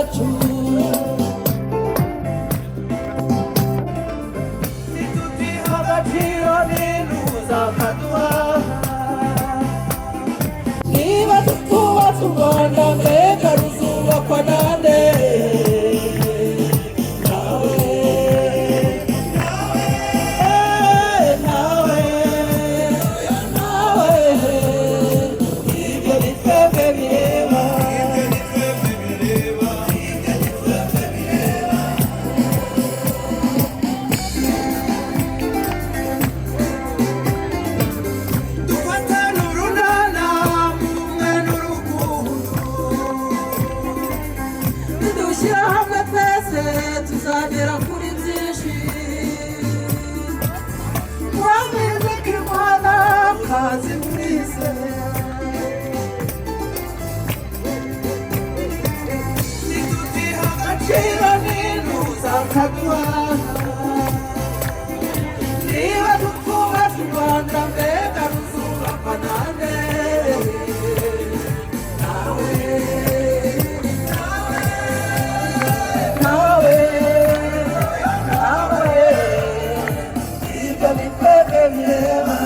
cyacu. Nitutiha agaciro n'intuzakaduha. Niba tutubatse u Rwanda, mbega ruzubakwa nande? Nawe, nawe, nawe, ibyo ni twebwe bireba. Ibyo ni twebwe bireba. Ibyo ni twebwe bireba. Dufatane urunana mu bumwe n'urukundo. Nidushyira hamwe twese tuzagera kuri byinshi. Murabizi ko Imana kazi mwise. Nitutiha agaciro n'intuzakaduha. Niba tutubatse u Rwanda, mbega ruzubakwa nande? Nawe, nawe, nawe, ibyo ni twebwe bireba.